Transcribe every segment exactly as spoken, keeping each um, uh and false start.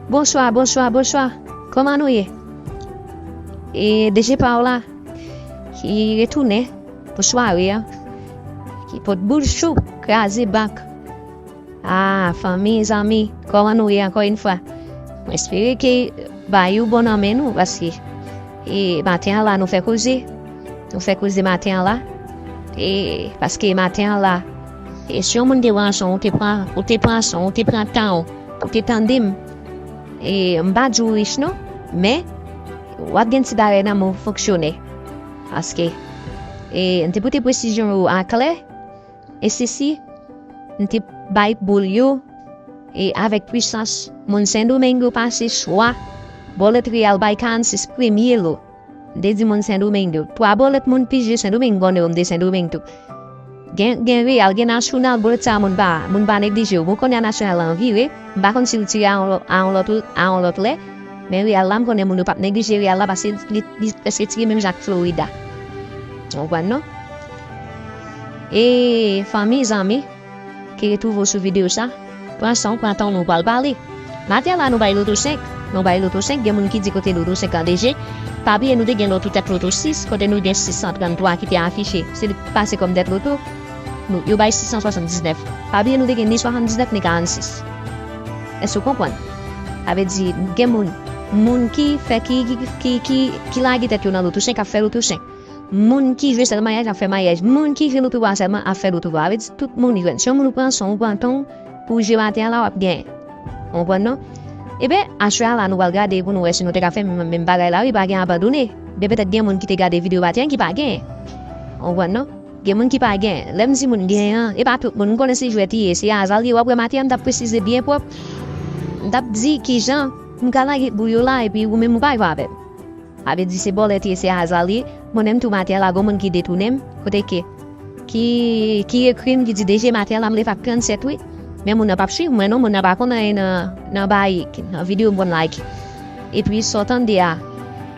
Bonswa, bonswa, bonswa. Kòman nou ye? E D J pa w la, ki retounen pou sware a, ki pot boul chou, kraze bank. Ah, fanmi, zanmi, kòman nou ye ankò yon fwa? Mwen espere ke bagay yo bon nan men nou, paske e maten an la nou fè koze. Nou fè koze maten an la. E paske maten an la, e si yon moun te pran son, ou te pran, ou te pran son, ou te pran tan w, ou te tande m, e m pa di w rich non, men w ap gen ti bagay nan men w fonksyonè. Paske e m te pote presizyon yo aklè, e sesi, m te bay boul yo, e avèk pwisans, moun Sendomeng yo pase swa bòlèt reyal bay karannsis premye lo. M te di moun Sendomeng yo, twa bòlèt moun pije Sendomeng, konnen yo m te Sendomeng tou. Gen, gen reyal, gen nasyonal, bòlèt sa moun pa, moun pa neglije yo. Bon, kounye a nasyonal la vire, m pa konn si l tire a yon lò-, a yon lòt, a yon lòt lè, men reyal la, m konnen moun yo p ap neglije reyal la, paske li, li prèske tire menm jan ak Florida. Ou konprann non? E fanmi, zanmi ki retwouve w sou videyo sa, pran san w, pran tan w, nou pral pale. Maten an la, nou bay loto senk. Nou bay loto senk, gen moun ki di kote loto senk lan deje. Pa bliye nou te gen loto tèt, loto sis, kote nou gen sis san tranntwa ki te afiche. Se li k pase kòm tèt loto. Nou, yo bay sis san swasanndiznèf. Pa bliye nou te gen ni swasanndiznèf ni karannsis. Èske w konprann? Sa vle di, gen moun, moun ki fè, ki, ki, ki, ki, ki lage tèt yo nan loto senk ap fè loto senk. Moun ki jwe sèl maryaj ap fè maryaj. Moun ki jwe loto vwa sèlman ap fè loto vwa. Sa vle di tout moun jwenn. Si yon moun ou pran son, ou pran tan w pou w jwe maten an la, w ap genyen. Ou konprann non? Ebyen, aswè a la, nou pral gade pou nou wè si nou te ka fè menm, menm bagay la, wi, pa gen abandone. Ebyen, petèt gen moun ki te gade videyo maten an ki pa genyen. Ou konprann non? Gen moun ki pa genyen. Lè m di moun genyen an, e pa tout moun. M konnen se jwèt li ye, se aza l ye. W ap wè maten an, m t ap presize byen pwòp. M t ap di kijan m ka lage boul yo la, epi ou menm ou pa jwe avè m. Sa vle di se bòlèt ye, se aza l ye. Bon, menm tou maten an la, gon moun ki detounen m, kote ke, ki, ki ekri m, ki di, "D J, maten an la, m leve ak trannsèt, wi." Men moun nan p ap swiv mwen, non, moun nan pa konn anyen nan, nan bay, nan videyo m konn like. Epi, sa w tande a,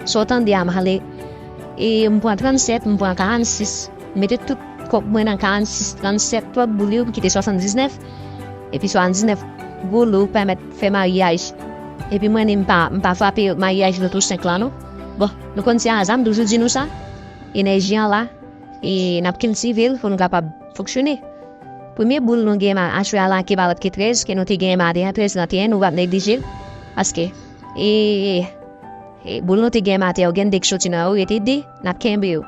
sa w tande a, m ale, e m pran trannsèt, m pran karannsis. M mete tout kòb mwen nan karannsis, trannsèt, twòp boul yo, m kite swasanndiznèf. Epi swasanndiznèf goulou pèmèt fè maryaj. Epi mwen, m pa, m pa frape maryaj loto senk lan, non. Bon, nou konn se aza, m toujou di nou sa. Enèji an la, e n ap kiltive l pou nou kapab fonksyone. Premye boul nou gen ma-, aswè a la, ki pa lòt ke trèz, ke nou te gen maten an, trèz trannteyen, nou p ap neglije l. Paske, e, e, boul nou te gen maten an, gen de k soti nan yo, rete de, n ap kenbe yo.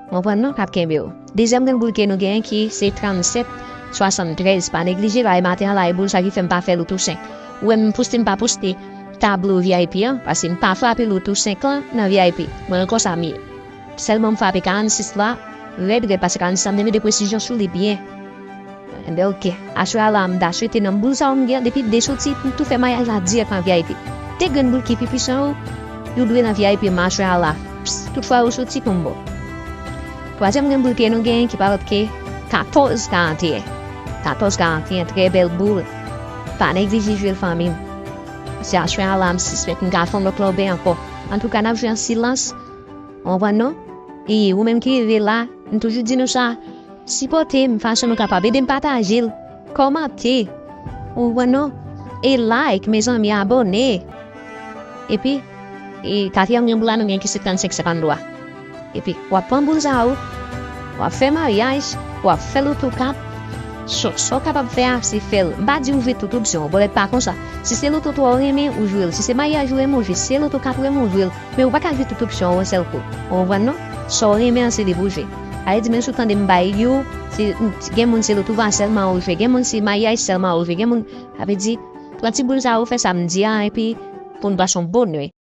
Ou konprann non, k ap kenbe w. Dezyèm grenn boul ke nou genyen ki se trannsèt swasanntrèz. Pa neglije l, e maten an la, e boul sa ki fè m pa fè loto senk. Ou wè m poste, m pa poste tablo V I P an, paske m pa frape loto senk lan nan V I P. Mwen, konsa m ye. Sèlman m frape karannsis la, rèd, rèd, paske karannsis la, m te mete presizyon sou li byen. Enben, oke. Aswè a la, m ta swete nan boul sa yo m gen, depi de soti, m tou fè maryaj la dirèk nan V I P. De grenn boul ki pi pwisan yo, yo dwe nan V I P m aswè a la. Ps, tout fwa yo soti pou m bon. Twazyèm grenn boul ke nou genyen ki pa lòt ke katòz karannteyen. Katòz karannteyen, trè bèl boul. Pa neglije jwe l, fanmi m. Se aswè a la, m sispèk m ka fè yon lòt lòbèy ankò. Antouka, n ap jwe an silans. Ou konprann non? E ou menm ki rive la, m toujou di nou sa, sipòte m fason nou kapab. Ede m pataje l, kòmante. Ou konprann non? E like, mezanmi, abòne. Epi, e katriyèm grenn boul la, nou gen ki se trannsenk senkanntwa. Epi, w ap pran boul sa yo, w ap fè maryaj, w ap fè loto kat. Sa, sa w kapab fè a, se fè l. M pa di w jwe tout opsyon, bòlèt pa konsa. Si se loto twa w renmen, ou jwe l. Si se maryaj ou renmen, ou jwe. Si se loto kat ou renmen, ou jwe l. Men ou pa ka jwe tout opsyon an yon sèl kou. Ou konprann non? Sa w renmen an se li pou w jwe. Sa vle di menm si w tande m bay yo, se, gen moun se loto vwa sèlman yo jwe, gen moun se maryaj sèlman yo jwe, gen moun, sa vle di, pran ti boul sa yo, fè sa m di a, epi pou n pase yon bon nwit.